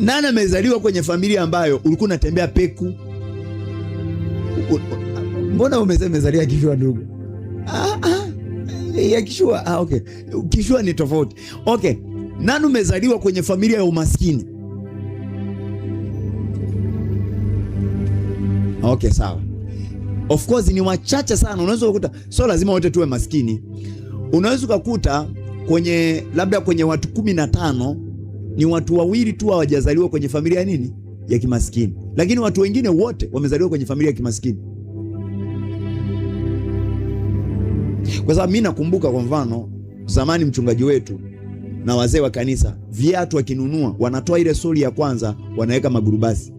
Nani amezaliwa kwenye familia ambayo ulikuwa unatembea peku? Mbona umesema umezalia kishua ndugu? Ah, ah, ya kishua. Ah, okay. Kishua ni tofauti. Okay. Nani umezaliwa kwenye familia ya umaskini? Okay, sawa. Of course ni wachache sana. Unaweza kukuta sio lazima wote tuwe maskini. Unaweza ukakuta kwenye labda kwenye watu 15 ni watu wawili tu hawajazaliwa kwenye familia ya nini ya kimaskini, lakini watu wengine wote wamezaliwa kwenye familia ya kimaskini. Kwa sababu mimi nakumbuka kwa mfano zamani mchungaji wetu na wazee wa kanisa, viatu wakinunua wanatoa ile soli ya kwanza wanaweka magurubasi.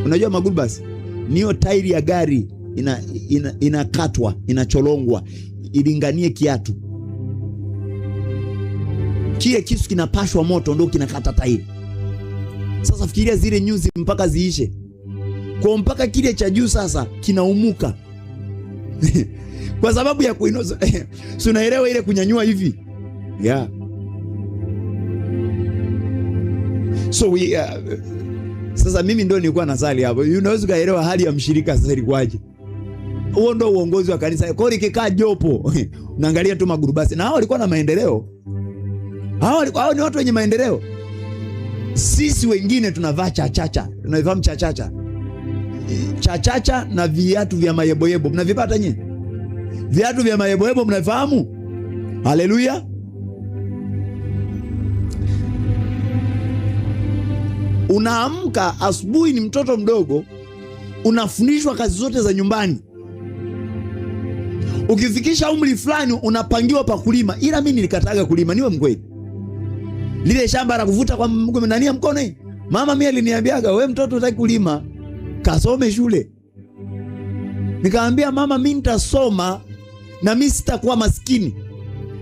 Unajua magurubasi niyo tairi ya gari inakatwa inacholongwa ilinganie kiatu. Kile kisu kinapashwa moto ndio kinakata tairi. Sasa fikiria zile nyuzi mpaka ziishe, kwa mpaka kile cha juu sasa kinaumuka kwa sababu ya kuinoza. Si unaelewa ile kunyanyua hivi, yeah. So we, sasa mimi ndo nilikuwa nasali hapo. Unaweza ukaelewa hali ya mshirika sasa ilikuwaje. Huo ndo uongozi wa kanisa. Kwa hiyo likikaa jopo unaangalia tu magurubasi, na hao walikuwa na maendeleo. Hao ni watu wenye maendeleo. Sisi wengine tunavaa chachacha, tunafahamu chachacha, chachacha na viatu vya mayeboyebo. Mnavipata nyinyi viatu vya mayeboyebo, mnafahamu? Haleluya! Unaamka asubuhi, ni mtoto mdogo, unafundishwa kazi zote za nyumbani. Ukifikisha umri fulani unapangiwa pa kulima, ila mimi nilikataga kulima, niwe mkweli. Lile shamba la kuvuta kwa nani ya mkono hii, mama mimi aliniambiaga, we mtoto hutaki kulima, kasome shule. Nikamwambia mama, mimi nitasoma na mimi sitakuwa maskini.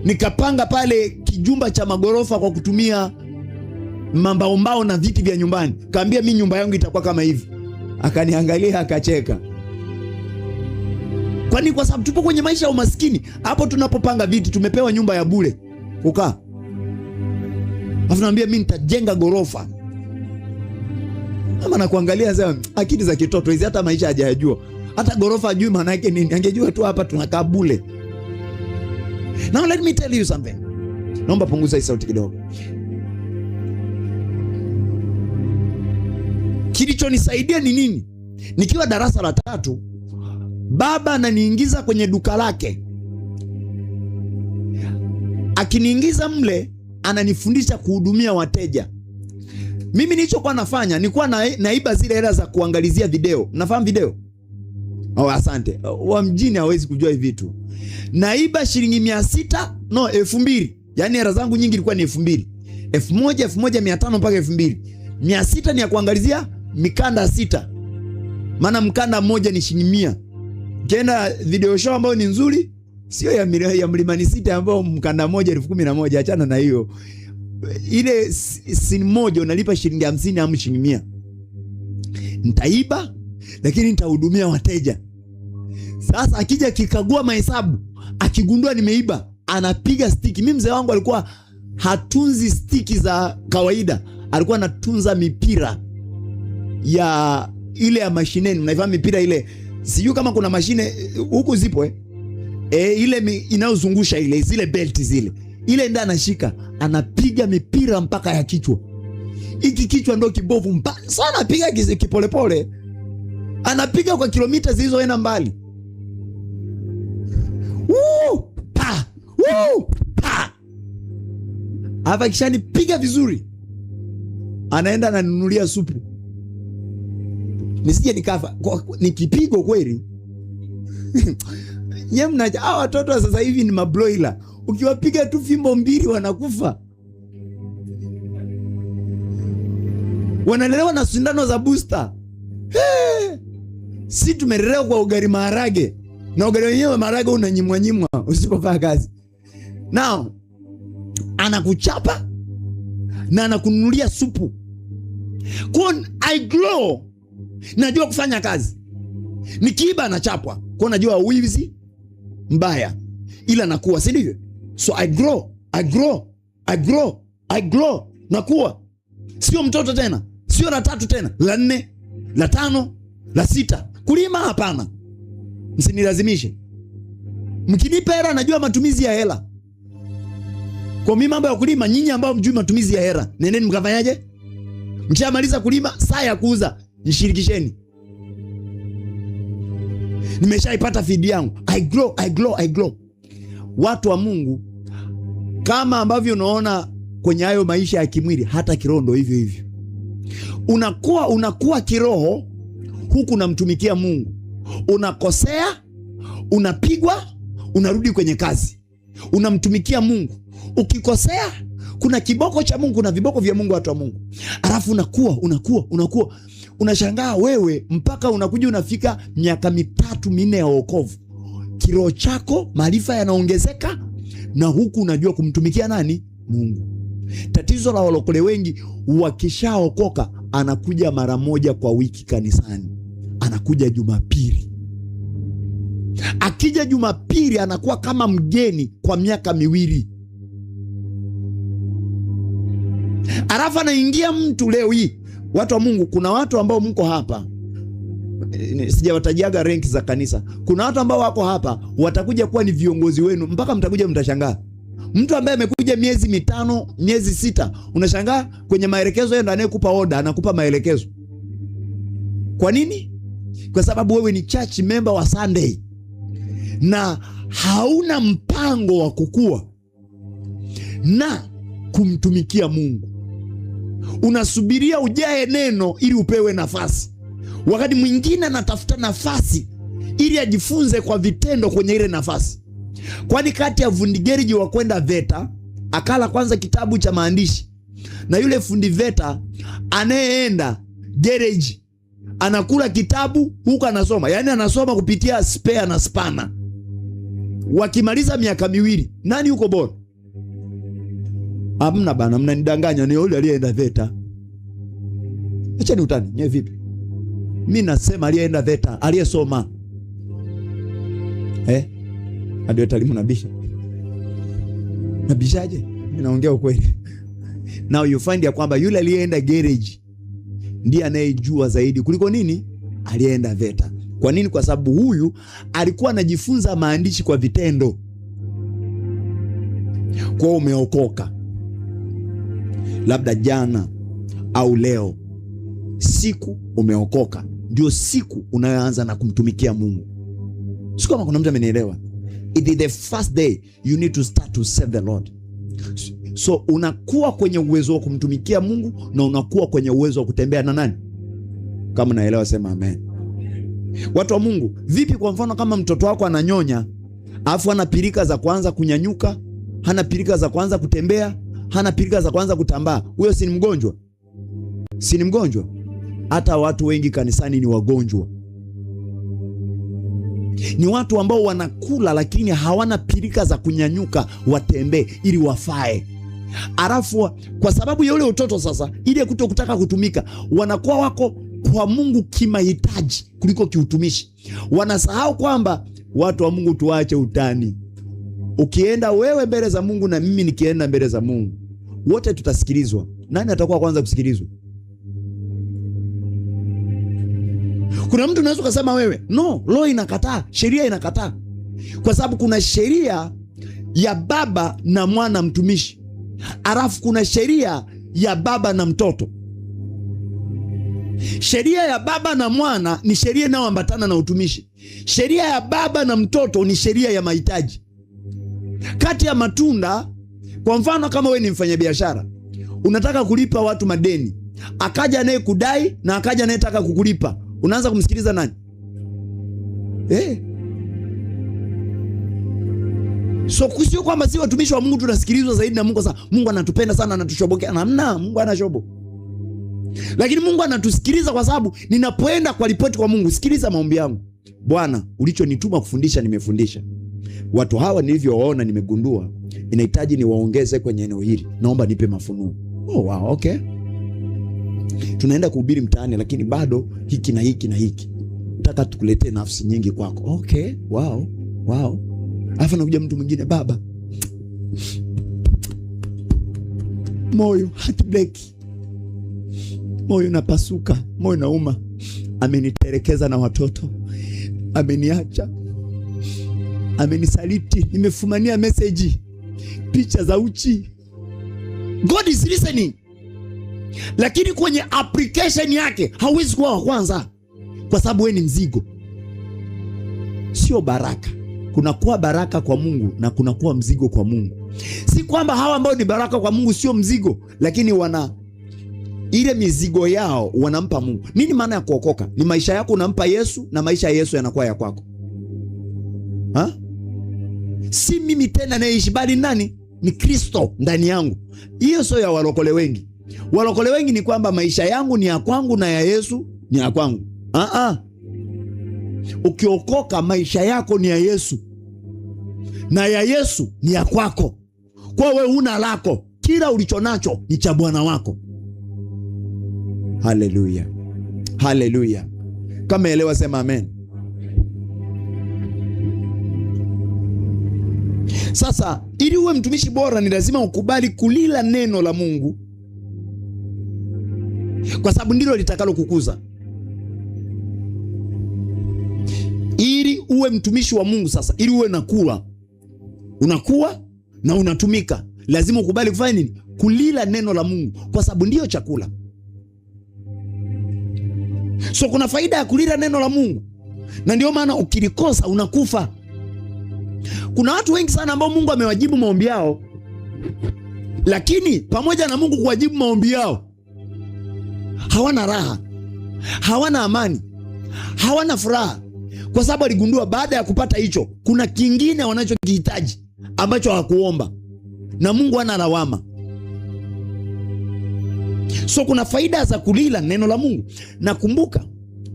Nikapanga pale kijumba cha magorofa kwa kutumia mambaombao na viti vya nyumbani. Kaambia mimi nyumba yangu itakuwa kama hivi. Akaniangalia akacheka. Kwani kwa sababu tupo kwenye maisha ya umaskini. Hapo tunapopanga viti tumepewa nyumba ya bure kukaa. Alafu naambia mimi nitajenga gorofa. Mama nakuangalia sasa, akili za kitoto hizi, hata maisha hajayajua. Hata gorofa hajui maana yake nini. Angejua tu hapa tunakaa bure. Now let me tell you something. Naomba punguza hii sauti kidogo. Kilichonisaidia ni nini? Nikiwa darasa la 3, baba ananiingiza kwenye duka lake. Akiniingiza mle, ananifundisha kuhudumia wateja. Mimi nilichokuwa nafanya nilikuwa naiba zile hela za kuangalizia video. Nafahamu video? Oh, asante. Wa mjini hawezi kujua hivi vitu. Naiba shilingi 600, no, 2000. Yaani hela zangu nyingi ilikuwa ni 2000. 1000, 1500 mpaka 2000. 600 ni ya kuangalizia mikanda 6. Maana mkanda mmoja ni shilingi 100. Ukienda video show ambayo ni nzuri, sio ya Mlimani City ambayo mkanda mmoja 1011, achana na hiyo. Ile scene moja unalipa shilingi 50 au shilingi 100. Nitaiba lakini nitahudumia wateja. Sasa akija akikagua mahesabu, akigundua nimeiba, anapiga stiki. Mimi mzee wangu alikuwa hatunzi stiki za kawaida, alikuwa anatunza mipira ya ile ya mashineni. Mnaifahamu mipira ile? Sijui kama kuna mashine huku zipo ile inayozungusha ile, zile belt zile. Ile ndio anashika, anapiga mipira mpaka ya kichwa. Hiki kichwa ndio kibovu sana, anapiga kipolepole. Anapiga kwa kilomita zilizoenda mbali. Woo! Pa! Woo! Pa! Hapa kishanipiga vizuri, anaenda ananunulia supu. Nisije nikafa. Nikipigwa kweli. Nye mnaja, hawa watoto wa sasa hivi ni mabroiler. Ukiwapiga tu fimbo 2 wanakufa. Wanalelewa na sindano za booster. Hey! Si tumelelewa kwa ugali maharage. Na ugali wenyewe maharage unanyimwa nyimwa usipofanya kazi. Now anakuchapa na anakununulia supu. Kwa I grow, najua kufanya kazi. Nikiiba nachapwa. Kwa najua wizi mbaya. Ila nakuwa, si ndivyo? So I grow, I grow, I grow. I grow, nakuwa sio mtoto tena, sio la tatu tena, la nne, la tano, la sita. Kulima hapana, msinilazimishe. Mkinipa hela najua matumizi ya hela. Kwa mimi mambo ya kulima, nyinyi ambao mjui matumizi ya hela, nendeni mkafanyaje? Mkishamaliza kulima, saa ya kuuza nishirikisheni. Nimeshaipata fidia yangu. I grow, I grow, I grow. Watu wa Mungu, kama ambavyo unaona kwenye hayo maisha ya kimwili, hata kiroho ndo hivyo hivyo. Unakuwa kiroho huku unamtumikia Mungu, unakosea, unapigwa, unarudi kwenye kazi, unamtumikia Mungu. Ukikosea kuna kiboko cha Mungu, kuna viboko vya Mungu, watu wa Mungu. Alafu unakuwa unakuwa unakuwa, unashangaa wewe mpaka unakuja unafika miaka 3 4 ya wokovu, kiroho chako maarifa yanaongezeka, na huku unajua kumtumikia nani? Mungu. Tatizo la walokole wengi, wakishaokoka anakuja mara moja kwa wiki kanisani, anakuja Jumapili. Akija Jumapili anakuwa kama mgeni kwa miaka 2. Alafu anaingia mtu leo hii. Watu wa Mungu, kuna watu ambao mko hapa, sijawatajiaga rank za kanisa. Kuna watu ambao wako hapa watakuja kuwa ni viongozi wenu mpaka mtakuja mtashangaa. Mtu ambaye amekuja miezi 5, miezi 6, unashangaa kwenye maelekezo yeye ndo anayekupa order, anakupa maelekezo. Kwa nini? Kwa sababu wewe ni church member wa Sunday na hauna mpango wa kukua na kumtumikia Mungu. Unasubiria ujae neno ili upewe nafasi. Wakati mwingine anatafuta nafasi ili ajifunze kwa vitendo kwenye ile nafasi. Kwani kati ya fundi gereji wa kwenda VETA akala kwanza kitabu cha maandishi, na yule fundi VETA anayeenda gereji anakula kitabu huku anasoma, yani anasoma kupitia spare na spana. Wakimaliza miaka 2, nani yuko bora? Hamna bana, mnanidanganya, ni yule aliyeenda VETA. Acha ni utani, nyewe vipi? Mimi nasema aliyeenda VETA, aliyesoma. Ndio talimu nabisha. Nabishaje? Mimi naongea ukweli. Now you find ya kwamba yule aliyeenda garage ndiye anayejua zaidi kuliko nini? Aliyeenda VETA. Kwa nini? Kwa sababu huyu alikuwa anajifunza maandishi kwa vitendo. Kwa umeokoka labda jana au leo, siku umeokoka ndio siku unayoanza na kumtumikia Mungu. Sio kama kuna mtu amenielewa. It is the first day you need to start to serve the Lord. So unakuwa kwenye uwezo wa kumtumikia Mungu na unakuwa kwenye uwezo wa kutembea na nani? Kama naelewa sema amen. Watu wa Mungu, vipi kwa mfano kama mtoto wako ananyonya, alafu hana pilika za kuanza kunyanyuka, hana pilika za kuanza kutembea, hana pilika za kuanza kutambaa, huyo si ni mgonjwa? Si ni mgonjwa? Hata watu wengi kanisani ni wagonjwa. Ni watu ambao wanakula lakini hawana pilika za kunyanyuka watembee ili wafae. Alafu kwa sababu ya ule utoto sasa, ile kutokutaka kutumika, wanakuwa wako kwa Mungu kimahitaji kuliko kiutumishi. Wanasahau kwamba watu wa Mungu tuache utani. Ukienda wewe mbele za Mungu na mimi nikienda mbele za Mungu, wote tutasikilizwa. Nani atakuwa kwanza kusikilizwa? Kuna mtu unaweza kusema wewe, no, law inakataa, sheria inakataa. Kwa sababu kuna sheria ya baba na mwana mtumishi, alafu kuna sheria ya baba na mtoto. Sheria ya baba na mwana ni sheria inayoambatana na utumishi. Sheria ya baba na mtoto ni sheria ya mahitaji. Kati ya matunda, kwa mfano kama wewe ni mfanyabiashara, unataka kulipa watu madeni, akaja anayekudai na akaja anayetaka kukulipa, unaanza kumsikiliza nani? So sio kwamba si watumishi wa Mungu tunasikilizwa zaidi na Mungu. Sasa Mungu anatupenda sana, anatushobokea. Namna Mungu ana shobo. Lakini Mungu anatusikiliza kwa sababu ninapoenda kwa ripoti kwa Mungu, sikiliza maombi yangu. Bwana, ulichonituma kufundisha nimefundisha. Watu hawa nilivyowaona nimegundua inahitaji niwaongeze kwenye eneo hili. Naomba nipe mafunuo. Oh, wow, okay. Tunaenda kuhubiri mtaani lakini bado hiki na hiki na hiki. Nataka tukuletee nafsi nyingi kwako. Okay, wow, wow. Alafu anakuja mtu mwingine, baba, Moyo heartbreak, moyo napasuka, moyo nauma. Amenitelekeza na watoto, ameniacha, amenisaliti, nimefumania meseji, picha za uchi. God is listening, lakini kwenye application yake hauwezi kuwa wa kwanza, kwa sababu wewe ni mzigo, sio baraka. Kunakuwa baraka kwa Mungu na kunakuwa mzigo kwa Mungu. Si kwamba hawa ambao ni baraka kwa Mungu sio mzigo, lakini wana ile mizigo yao wanampa Mungu. Nini maana ya kuokoka? Ni maisha yako unampa Yesu na maisha ya Yesu yanakuwa ya kwako. Ha? Si mimi tena naishi bali nani? Ni Kristo ndani yangu. Hiyo sio ya walokole wengi. Walokole wengi ni kwamba maisha yangu ni ya kwangu na ya Yesu ni ya kwangu. Ah. Ukiokoka maisha yako ni ya Yesu na ya Yesu ni ya kwako. Kwa wewe una lako, kila ulichonacho ni cha Bwana wako. Haleluya, haleluya! Kama elewa, sema amen. Sasa ili uwe mtumishi bora, ni lazima ukubali kulila neno la Mungu, kwa sababu ndilo litakalo kukuza. Ili uwe mtumishi wa Mungu sasa, ili uwe nakuwa unakuwa na unatumika, lazima ukubali kufanya nini? Kulila neno la Mungu, kwa sababu ndiyo chakula. So kuna faida ya kulila neno la Mungu, na ndio maana ukilikosa unakufa. Kuna watu wengi sana ambao Mungu amewajibu maombi yao, lakini pamoja na Mungu kuwajibu maombi yao hawana raha, hawana amani, hawana furaha, kwa sababu aligundua baada ya kupata hicho kuna kingine wanachokihitaji ambacho hawakuomba, na Mungu hana lawama. So kuna faida za kulila neno la Mungu. Nakumbuka,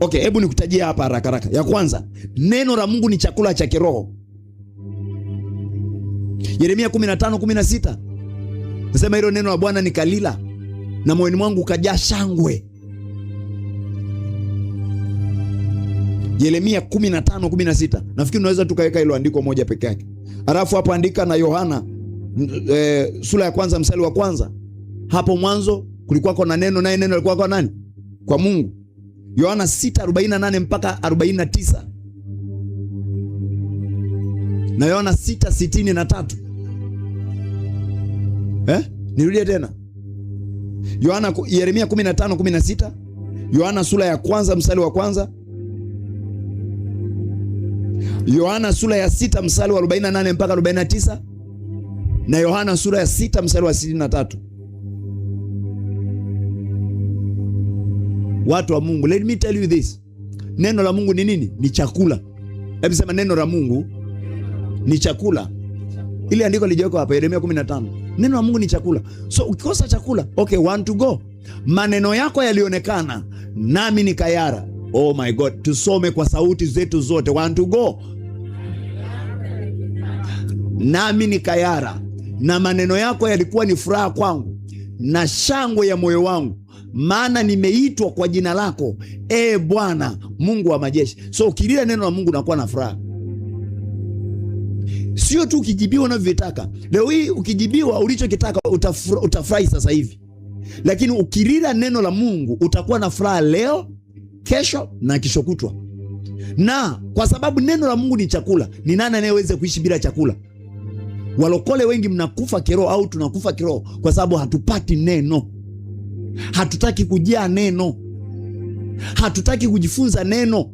okay, hebu nikutajie hapa haraka haraka. Ya kwanza, neno la Mungu ni chakula cha kiroho. Yeremia 15:16 nasema hilo neno la Bwana nikalila na moyoni mwangu ukajaa shangwe. Yeremia 15:16. Nafikiri unaweza tukaweka hilo andiko moja peke yake, alafu hapo andika na Yohana sura ya kwanza mstari wa kwanza, hapo mwanzo kulikuwako na neno, naye neno alikuwa kwa nani? Kwa Mungu. Yohana 6:48 mpaka 49 na Yohana 6:63. Nirudie tena Yohana, Yeremia 15:16, Yohana sura ya kwanza mstari wa kwanza, Yohana sura ya 6 mstari wa 48 mpaka 49 na Yohana sura ya 6 mstari wa 63. Watu wa Mungu, let me tell you this. Neno la Mungu ni nini? Ni chakula. Hebu sema neno la Mungu ni chakula. Ile andiko lijawekwa hapa Yeremia 15. Neno la Mungu ni chakula. So ukikosa chakula, okay, one to go. Maneno yako yalionekana nami nikayara. Oh my God, tusome kwa sauti zetu zote. One to go. Nami nikayara, na maneno yako yalikuwa ni furaha kwangu na shangwe ya moyo wangu, maana nimeitwa kwa jina lako, e Bwana Mungu wa majeshi. So ukilila neno la Mungu unakuwa na furaha, sio tu ukijibiwa unavyotaka. Leo hii ukijibiwa ulichokitaka utafurahi sasa hivi, lakini ukilila neno la Mungu utakuwa na furaha leo, kesho na kesho kutwa. Na kwa sababu neno la Mungu ni chakula, ni nani anayeweza kuishi bila chakula? Walokole wengi mnakufa kiroho au tunakufa kiroho kwa sababu hatupati neno, hatutaki kujaa neno, hatutaki kujifunza neno.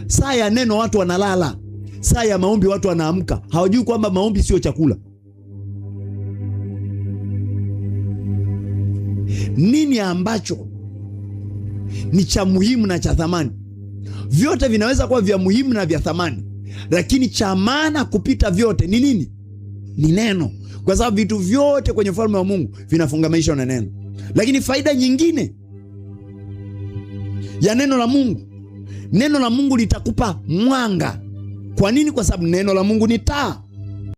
Saa ya neno watu wanalala, saa ya maombi watu wanaamka, hawajui kwamba maombi sio chakula. Nini ambacho ni cha muhimu na cha thamani? Vyote vinaweza kuwa vya muhimu na vya thamani, lakini cha maana kupita vyote ni nini? Ni neno, kwa sababu vitu vyote kwenye ufalme wa Mungu vinafungamanishwa na neno. Lakini faida nyingine ya neno la Mungu, neno la Mungu litakupa mwanga. Kwa nini? Kwa sababu neno la Mungu ni taa.